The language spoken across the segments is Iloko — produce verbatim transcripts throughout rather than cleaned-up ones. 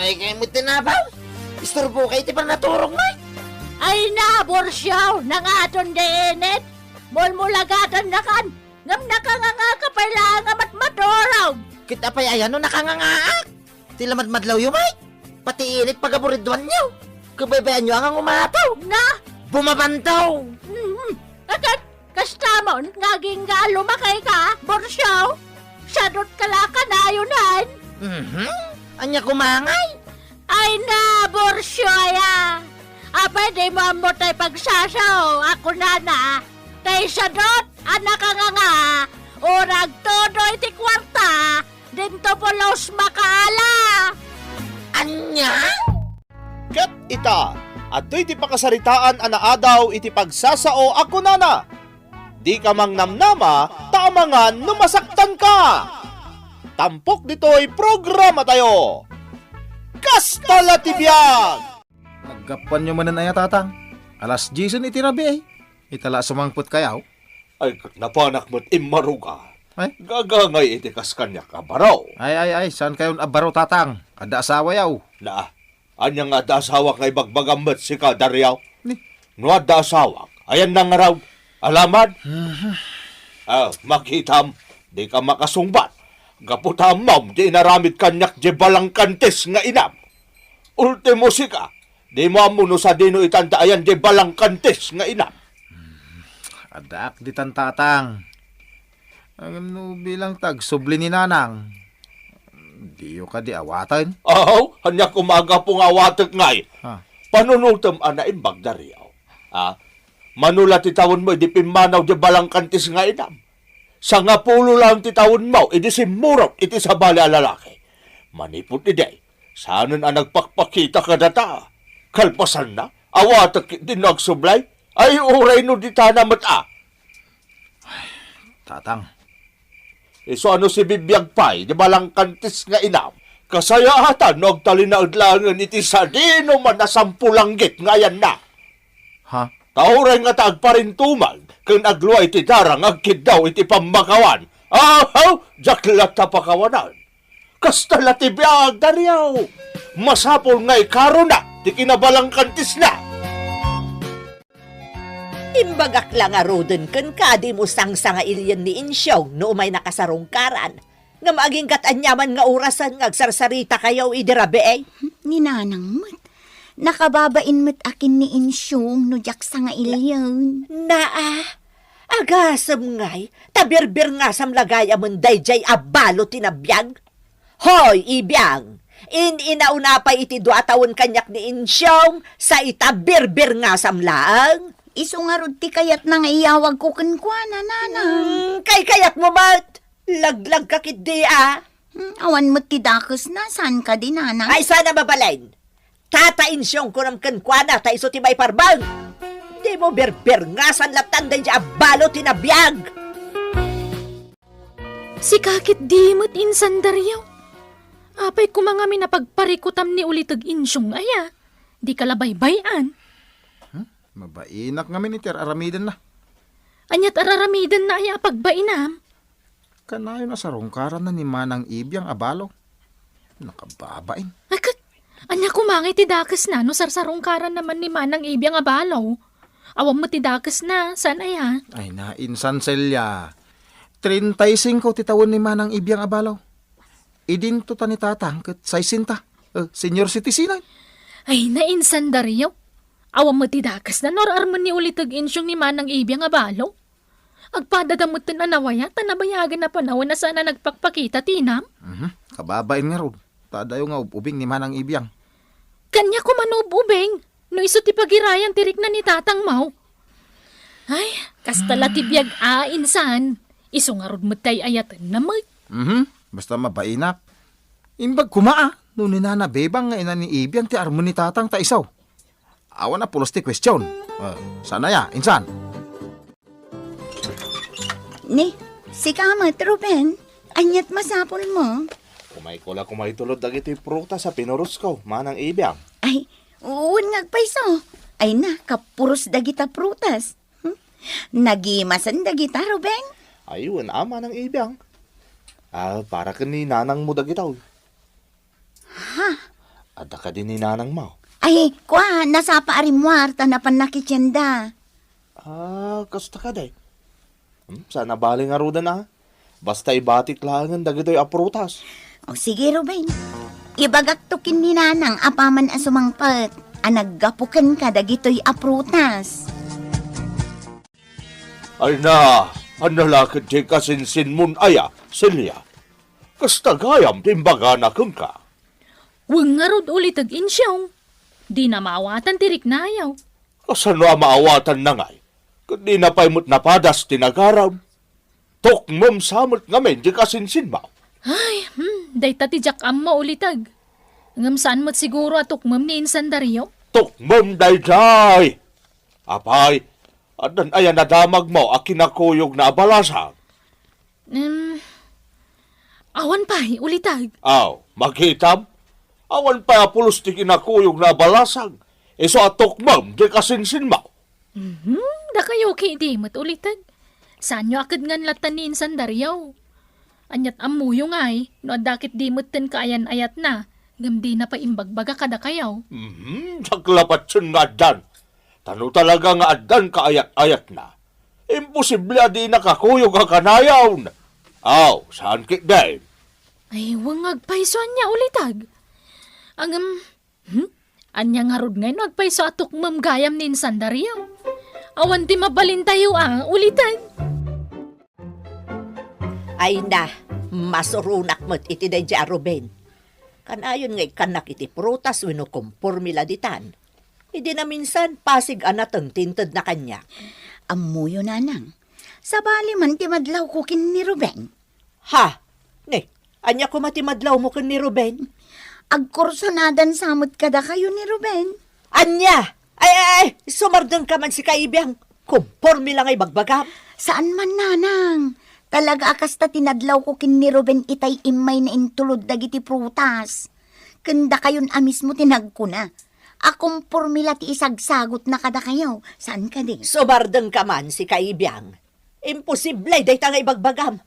Ay, kay mo tinabaw? Isturbo kay ti panaturog, Nay. Ay na, Borsiaw, nangaton di init. Mulmulagatannakan, ngem nakanganga ka pay laeng a matmaturog. Ket apay aya no nakangangaak? Ti lamadmadlawyo, May. Pati init pagaburidwanyo. Kabaybayanyo a nga ngumataw. Na? Bumabantaw. Mhm. Akat, kastamon, nga agingga a lumakay ka, Borsiaw? Sadot ka la kanayon. Mhm. Ania kumangay? Ay na, Borsiaw aya. Apay di mo ammo tay pagsasao, a kunana, tay sadot a nakanganga, urag todo iti kuarta, dinto pulos makaala. Ania? Ket ita, adtoy ti pakasaritaan a naadaw iti pagsasao a kunana, "Dika mangnamnama ta amangan no masaktanka." Tampok ditoy programatayo. Kasta la ti biag! Naggapuanyo manen aya, Tatang? Alas diesen iti rabii, eh. Ita la a sumangpet kayaw? Ay, ket napanak met immaruga. Ay? Gagangay iti kas kaniak a baro. Ay, ay, ay, saan kayon a baro, Tatang? Adda asawayaw. Na, ania nga adda asawak nga ibagbagam met sika, Dario? Ni? No adda asawak, ayan na ngarud. Alaman? Mhm. Ah, makitam, di ka makasungbat. Gapu ta ammom ti inaramid kaniak di balangkantis nga inam. Ultimo sika, di mo ammo no sadino itan ta ayan di balangkantis nga inam. Addaak ditan, Tatang. Ngem no bilang ta agsubli ni Nanang, diyo kadi awaten? Aw, ania koma a gapu nga awatek ngay? Ha? Panunotem a naimbag, Dario. Ah, mano la ti tawenmo idi pimmanaw di balangkantis nga inam? Sangapulo laeng ti tawenmo idi simmurot iti sabali a lalaki. Manipud idi, saanen a nagpakpakita kadata. Kalpasanna, awatek ketdi no agsublay. Ay, uray no ditana met a. Tatang. Isu a no sibibiag pay di balangkantis nga inam, kasayaatan no agtalinaed laengen iti sadino man a sampulanggit nga ayanna. Ha? Ta uray ngata agparintumag ken aglua iti dara nga agkiddaw iti pammakawan. Ahaw! Diak latta pakawanan. Kasta la ti biag, Dario. Masapul nga ikaronak ti kinabalangkantisna. Imbagak la ngaruden kenka a dimo sangsangailien ni Insyong no umaynaka sarungkaran. Ngem agingga't aniaman nga orasen nga agsarsarita kayo idi rabii? Ni Nanang met. Nakababain met a ken ni Insyong no diak sangailien. Naa, agasem ngay, ta birbirngasam la gayamen daydiay a balo ti nabiag. Hoy, Ibiang! In-inauna pay iti dua a tawen kaniak ni Insyong, sa ita birbirngasam laeng. Isu ngarud ti kayatna nga iyawagko kenkuana, Nanang. Hmm, kaykayatmo met. Laglagka ketdi a. Hmm, awan met ti dakesna, saan kadi, Nanang? Ay, saan a mabalin. Tata Insyong kunam kenkuana, ta isu ti maiparbeng. Dimo birbirngasan lattan daydiay a balo ti nabiag. Sika ketdi met insan, Dario. Apay koma ngamin a pagparikutam ni uliteg Insyong aya? Dika la baybay-an. Hmm? Mabainak ngamin iti ar-aramidenna. Ania't ar-aramidenna aya a pagbainam? Kanayon a sarungkaranna ni Manang Ibiang a balo. Nakababain. Ay, ket, ania koma ngay ti dakesna no sarsarungkaranna man ni Manang Ibiang a balo? Awan met ti dakesna, saan aya? Ay, nainsan, Celia. Treinta y cinco ti tawen ni Manang Ibiang a balo. Idinto ta ni Tatang ket sesenta. Eh, senior citizen ay. Ay, nainsan, Dario. Awan met ti dakesna no ar-armen ni uliteg Insyong ni Manang Ibiang a balo. Agpadada metten a nawayat ta nabayagen a panawen a saan a nagpakpakita ti inam. Mhm. Kababain ngarud, ta adayo nga ub-ubing ni Manang Ibiang. Ket ania koma no ub-ubing? No isu ti pagirayan ti rikna ni Tatangmo. Ay, kasta la ti biag a, insan. Isu ngarud met ti ay-ayatenna met. Mhm. Basta mabainak. Imbag koma a, no ni Nana Bebang nga ina ni Ibiang ti armen ni Tatang ta isu. Awan a pulos ti question. Eh, saan aya, insan? Ni, sika met, Ruben. Ania't masapulmo? Umayko la koma itulod dagiti prutas a pinurosko, Manang Ibiang. Ay, wen nga agpayso. Ay na, kapuros dagita prutas. Hmm? Nagimasen dagita, Ruben? Ay, wen a, Manang Ibiang. Ah, para ken ni nanangmo dagitoy. Ha? Adda kadi ni nanangmo? Ay, kua, nasapa a rimmuar ta napan nakitienda. Ah, kasta kadi. Hmm, saan a bale ngaruden a. Basta ibatik laengen dagitoy a prutas. O sige, Ruben. Ibagakto ken ni nanang apaman a sumangpet a naggapu kenka dagitoy a prutas. Ay na, ania la ket ti kasinsinmon aya, Celia? Kasta gayam ti imbagana kenka. Wen ngarud, uliteg, Insyong. Dina maawatan ti riknayo. Kasano a maawatanna ngay? Ket dina pay met napadas ti nagarem. Tukmem sa met ngamin ti kasinsinmo. Ay, hmm, dayta ti diak ammo, uliteg. Ngem saan met siguro a tukmem ni insan Dario? Tukmem daydiay! Apay, addan aya nadamagmo a kinakuyogna a balasang? Em, awan pay, uliteg. Aw, makitam? Awan pay a pulos ti kinakuyogna a balasang, isu a tukmem ti kasinsinmo. Mhm, dakayo ketdi met, uliteg. Saanyo a kedngan latta ni insan Dario? Aniat ammoyo ngay, no adda ketdi metten kaayan-ayatna, ngem dina pay imbagbaga kadakayo. Mhm, diak la patien nga addan. Ta no talaga nga addan kaayat-ayatna, imposible a dina kakuyog a kanayon. Aw, saan ketdin? Ay, wen nga agpayso ania, uliteg. Ngem, hmm? Ania ngarud ngay no agpayso a tukmem gayam ni insan Dario? Awan ti mabalintayo a, uliteg. Ay na, masuronak met iti daydiay a Ruben. Kanayon nga ikkannak iti prutas wenno kompormi la ditan. Idi naminsan, pasig a nateng ti intedna kaniak. Ammoyo, nanang. Sabali man ti madlawko ken ni Ruben. Ha? Ne, ania koma ti madlawmo ken ni Ruben? Agkursonadan sa met kadakayo ni Ruben. Ania? Ay, ay, ay, sumardengka man, sika Ibiang. Kompormi la nga ibagbagam. Saan man, nanang. Talaga a kasta ti nadlawko ken ni Ruben itay immayna intulod dagiti prutas. Ken dakayon a mismo ti nagkuna a kompormi la ti isagsagutna kadakayo. Saan kadi? Sumardengka man, sika Ibiang. Imposible dayta nga ibagbagam.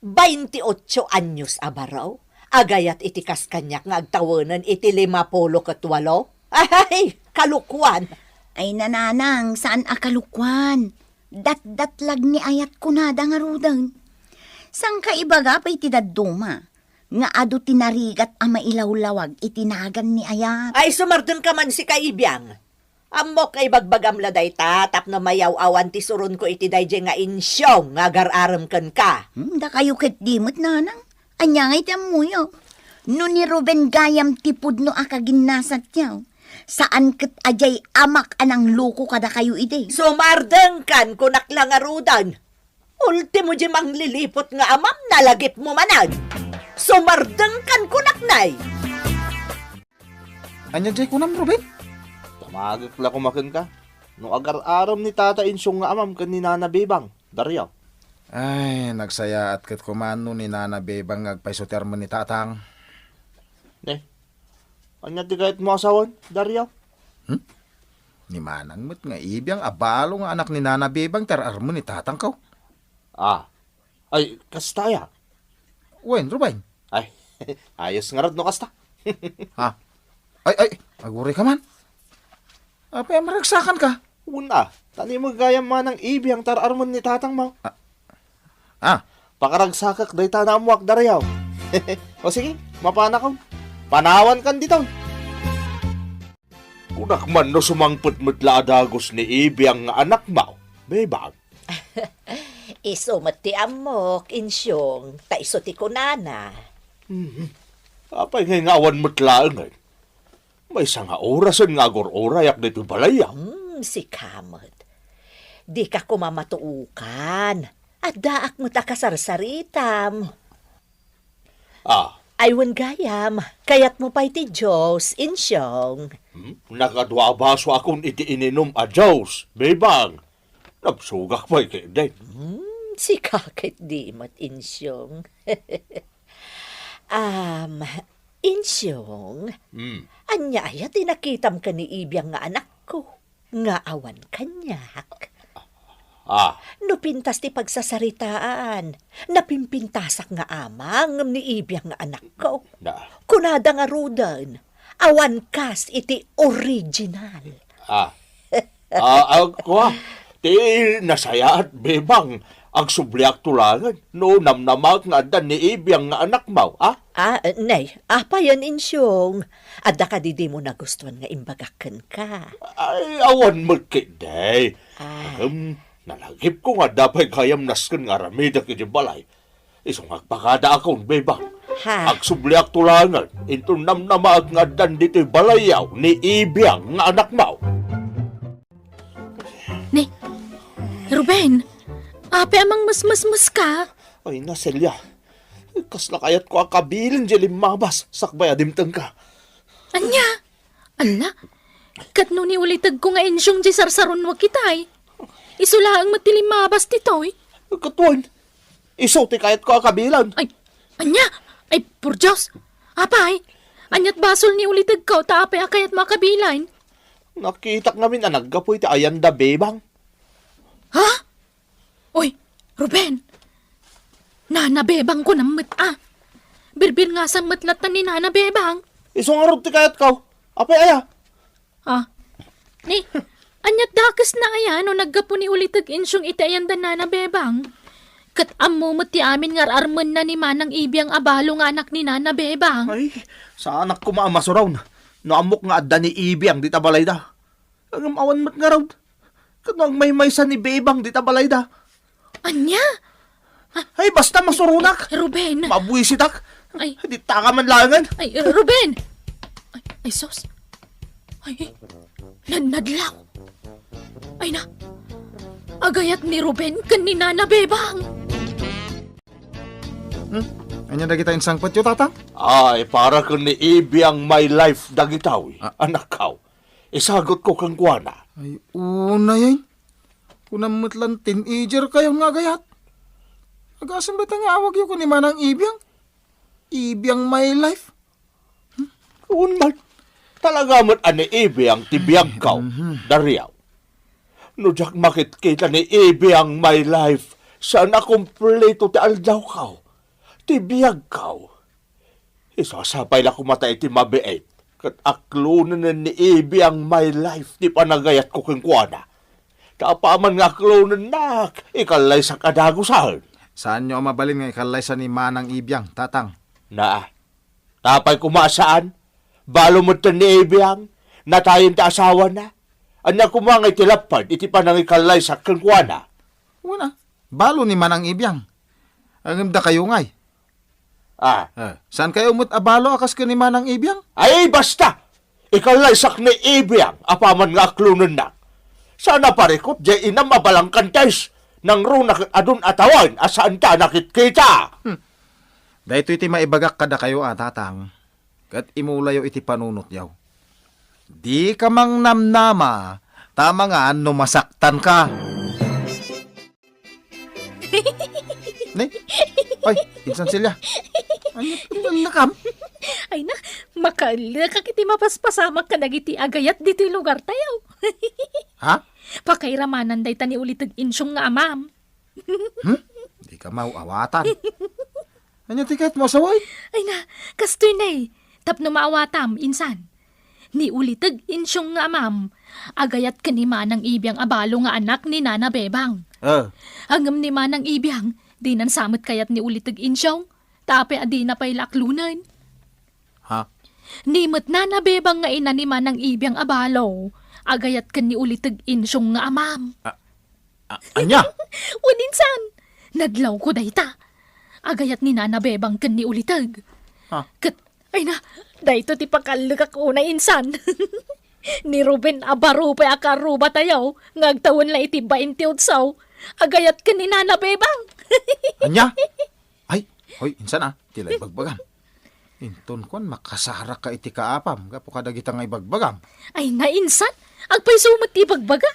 Bainti otso anyos a baro, agayat iti kas kaniak nga agtawenen iti limapulo ket walo. Ay, kalukuan! Ay, nanang, saan a kalukuan. Datdatlag ni ayat kunada ngaruden. Saan ka ibaga pay ti dadduma nga adu ti narigat a mailawlawag iti nagan ni ayat? Ay, sumardengka man, sika Ibiang. Ammok nga ibagbagam la dayta tapno mayaw-awan ti suronko iti daydiay nga insiong nga agar-arem kenka. Hmm, dakayo ketdi met, nanang. Ania ngay ti ammoyo? No ni Ruben gayam ti pudno a kaginnasatyo, saan ket a diay amak a nangloko kadakayo idi. Sumardengkan, kunak la ngaruden. Ultimo diay mangliliput nga amam, nalagipmo manen. Sumardengkan, kunak, nay. Ania diay kunam, Ruben? Damagek la koma kenka. No agar-arem ni Tata Insiong nga amam ken ni Nana Bebang, Dario. Ay, nagsayaat ket koma no ni Nana Bebang nga agpayso ti armen ni Tatang. Ne, ania ti kayatmo a sawen, Dario? Hmm? Ni manang met nga Ibiang a balo nga anak ni Nana Bebang ti ar-armen ni Tatangko. Ah, ay, kasta aya? Wen, Ruben. Ay, ayos ngarud no kasta. Ha? Ay, ay, aguray ka man. Apay a maragsakan ka? Wen a, ta ni gayam manang Ibiang ti ar-armen ni Tatangmo. Ah. Ah. Pakaragsakak dayta nga ammoak, Dario. O sige, mapanakon. Panawankan ditoy. Kunak man no sumangpet met la a dagus ni Ibiang nga anakmo, Bebang. Isu met ti ammok, Insiong, ta isu ti kunana. Mhm. Apay ngay nga awan met laengen? Maysa nga orasen nga agur-urayak ditoy balayyo. Hmm, sika met. Dika koma matuokan. Addaak met a kasarsaritam. Ah. Ay, wen gayam, kayatmo pay ti juice, Insiong. Hmm? Nakadua a basoakon iti ininum a juice, Bebang. Nabsogak pay ketdi. Hmm, sika ketdi met, Insiong. Am, Insiong, Hmm. ania aya ti nakitam ken ni Ibiang nga anakko? Nga awan kaniak. Ah. No pintas ti pagsasaritaan, napimpintasak nga amang ngem ni Ibiang nga anakko. Na. Kunada ngaruden, Awan kas iti original. Ah. Ah, ah, kua, ti nasayaat, Bebang, agsubliak to laengen no namnamaek nga adda ni Ibiang nga anakmo, ah? Ah, nay, apayen, Insyong? Adda kadi dimo nagustuan nga imbagak kenka? Ay, awan met ketdi. Ah. Ngem, nalagipko nga adda pay gayam nasken nga aramidek iti balay. Isu nga agpakadaakon, Bebang. Ha? Agsubliak to laengen inton namnamaek nga addan ditoy balayyo ni Ibiang nga anakmo. Ni, Ruben, apay a mangmesmesmeska? Ay na, Celia. Kasla kayatko a kabilen diay limmabas sakbay a dimtengka. Ania? Ala, ket no ni ulitegko nga insyong diay sarsarunoak itay, isu laeng met ti limmabas ditoy. Ket wen, isu ti kayatko a kabilen. Ay, ania? Ay, por Dios! Apay, ania't basol ni ulitegko ta apay a kayatmo a kabilen? Nakitak ngamin a naggapu iti ayanda, Bebang. Ha? Uy, Ruben! Nana Bebang kunam met a. Birbirngasam met latta ni Nana Bebang. Isu ngarud ti kayatko. Apay aya? Ah. Ni, ania't dakesna aya no naggapu ni uliteg insyong iti ayanda Nana Bebang? Ket ammo met ti amin nga ar-armenna ni Manang Ibiang a balo nga anak ni Nana Bebang. Ay, saanak koma a masuron no ammok nga adda ni Ibiang dita balayda. Ngem awan met ngarud. Ket no agmaymaysa ni Bebang dita balayda. Ania? Ay, basta masuronak. Ruben. Mabuisitak. Ay. Di taka man laengen. Ay, Ruben. Ay, ay, sus. Ay, nadnadlaw. Ay na. Agayat ni Ruben ken ni Nana Bebang. Hmm? Ania dagita insangpetyo, Tatang? Ay, para ken ni Ibiang my life dagita, wi. Ah. Anakko. Isagutko kenkuana. Ay, unay, ay. Kunam met lan teenager kayo nga agayat. Agasem dayta nga awagyo ken ni Manang Ibiang. Ibiang my life. Wen man, talaga met a ni Ibiang ti biagko, Dario. No diak makitkita ni Ibiang my life, saan a kumpleto ti aldawko, ti biagko. Isu a sapay la koma ta iti mabiit ket aklonenen ni Ibiang my life ti panagayatko kenkuana. Ta apaman nga aklonennak, ikallaysak a dagusen. Saanyo a mabalin nga ikallaysa ni Manang Ibiang, Tatang? Naa. Ta apay koma a saan? Balo metten ni Ibiang, natayen ti asawana. Ania koma nga iti lapped iti panangikallaysak kenkuana? Wen a, balo ni Manang Ibiang. Ngem dakayo ngay? Ah. Eh, saan kayo met a balo a kas ken ni Manang Ibiang? Ay, basta! Ikallaysak ni Ibiang apaman nga aklonennak. Saan a parikut diay inam a balangkantes, nangruna ket adun a tawen a saanta a nakitkita. Hmm. Daytoy ti maibagak kadakayo a, Tatang, ket imulayo iti panunotyo. Dika mangnamnama, ta amangan no masaktanka. Ne? Ay, insan Celia. Ania ti nalakam? Ay na, makaellekak iti mapaspasamak kadagiti agayat ditoy lugartayo. Ha? Pakairamanan dayta ni uliteg insyong nga amam. Hmm? Dika maw-awatan. Ania ti kayatmo a sawen? Ay na, kastoy ne. Tapno maawatam, insan. Ni uliteg insyong nga amam, agayat ken ni Manang Ibiang a balo nga anak ni Nana Bebang. Ah. Ngem ni Manang Ibiang, dinan sa met kayat ni uliteg insyong, ta apay a dina pay la aklonen. Ha? Ni met Nana Bebang nga ina ni Manang Ibiang a balo, agayat ken ni uliteg insyong nga amam. Ah, ah, ania? Wen insan, nadlawko dayta. Agayat ni Nana Bebang ken ni uliteg. Ha? Ket, ay na, dayto ti pakaellekak unay insan. Ni Ruben a baro pay a karrubatayo nga agtawen la iti baintiotso. Agayat ken ni Nana Bebang. Ania? Ay, hoy, insan a, ti la ibagbagam. Inton kuan, makasarakka iti kaapam gapu kadagita nga ibagbagam. Ay na, insan, agpayso met ti ibagbaga.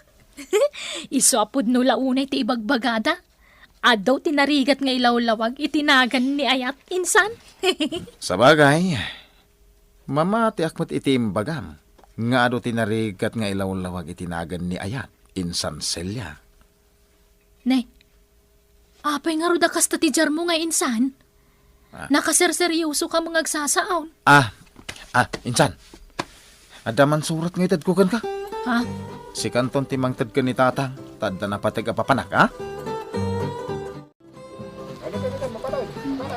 Isu a pudno la unay ti ibagbagada. Adu ti narigat nga ilawlawag iti nagan ni Ayat, insan. Sabagay, mamatiak met iti imbagam nga adu ti narigat nga ilawlawag iti nagan ni Ayat, insan Celia. Ne, apay ngarud a kasta ti diarmo nga insan? Ah. Nakaserseryoso ka nga agsasao. Ah, ah, insan. Adda man surat nga itedko kenka. Ha? Sikanton ti mangted ken ni Tatang, ta adda napateg a papanak, ha?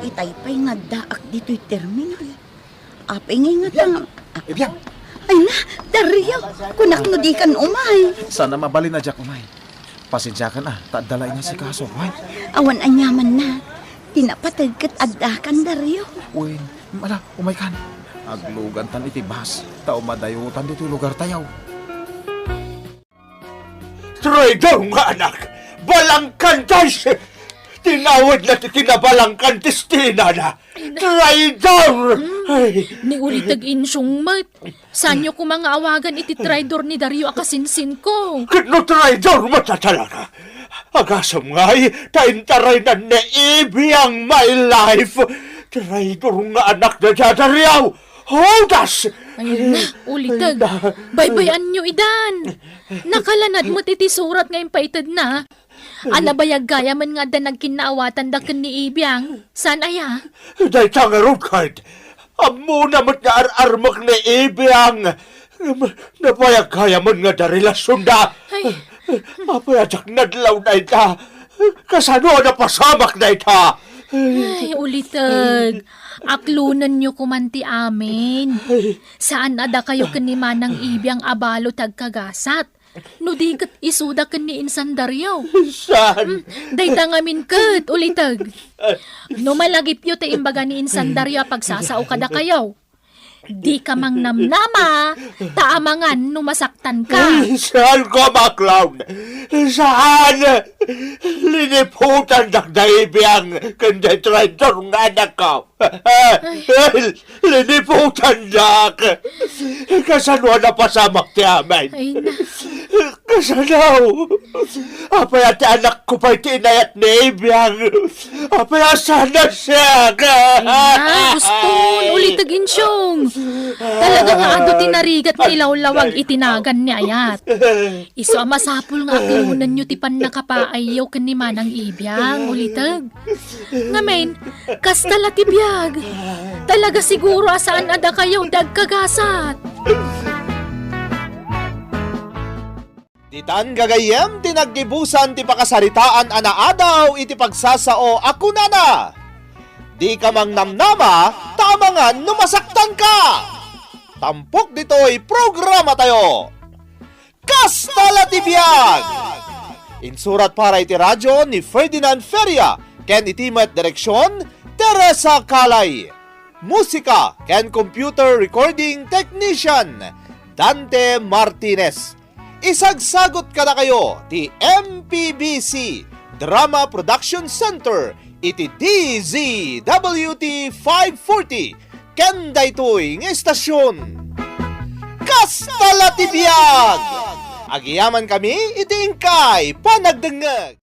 Itay pay nga addaak ditoy terminal. Apay ngay nga tang- Ibiang! Ay na, Dario, kunak no dikan umay. Saan a mabalin a diak umay. Pasensiakan a, ta adda la inasikaso, wen? Awan aniamanna. Ti napateg ket addakan, Dario. Wen, ala, umaykan. Aglugantan iti bus, ta umadayotan ditoy lugartayo. Traidor nga anak! Balangkan, guys! Tinawidna ti kinabalangkan ti istinana! Traidor! Ay. Ni Uliteg Insyong met. Saanyo koma nga awagan iti traidor ni Dario a kasinsinko? Ket no traidor met a talaga, agasem ngay ta intaraynan ni Ibiang my life. Traidor nga anak dayta Dario! Judas! Ay na, Uliteg. Ay na. Baybay-anyo idan. Nakalanad met iti surat nga impaitedna. A nabayag gayamen nga adda nagkinnaawatanda ken ni Ibiang. Saan aya? Dayta ngarud, Kurt. Ammona met nga ar-armek ni Ibiang. Ngem nabayag gayamen nga adda relasionda. Ay. Apay a diak nadlaw dayta? Kasano a napasamak dayta? Ay, Uliteg. Aklonenyo koman ti amin. Saan a dakayo ken ni Manang Ibiang a balo ti agkagasat. No di ket isuda ken ni Insan Dario. Saan? Hmm, dayta ngamin ket, Uliteg. No malagipyo ti imbaga ni Insan Dario a pagsasao kadakayo, dika mangnamnama, ta amangan no masaktanka. Ay, saan ko a clown? Saan? Liniputandak da Ibiang ken da traidor nga anakko. Liniputandak. Kasano a napasamak ti amin? Ay, na. Kasano? Apay a ti anakko pay ti inayat ni Ibiang? Apay a saan a siak? Ay, na, uston, Uliteg Insyong. Talaga nga adu ti narigat nga ilawlawag iti nagan ni ayat. Isu a masapul nga aklonenyo ti pannakapaayyo ken ni Manang Ibiang, Uliteg. Ngamin, kasta la ti biag. Talaga siguro a saan a dakayo ti agkagasat. Ditan gagayyem ti naggibusan ti pakasaritaan a naadaw iti pagsasao a kunana, "Dika mangnamnama, ta amangan no masaktanka." Tampok ditoy programatayo. Kasta la ti biag! Insurat para iti radio ni Ferdinand Feria ken iti met direksion, Teresa Calay. Musika ken computer recording technician, Dante Martinez. Isagsagut kadakayo ti M P B C Drama Production Center iti D Z W T five forty ken daytoy nga istasyon. Kasta la ti biag! Agyamankami iti inkay panagdengngeg.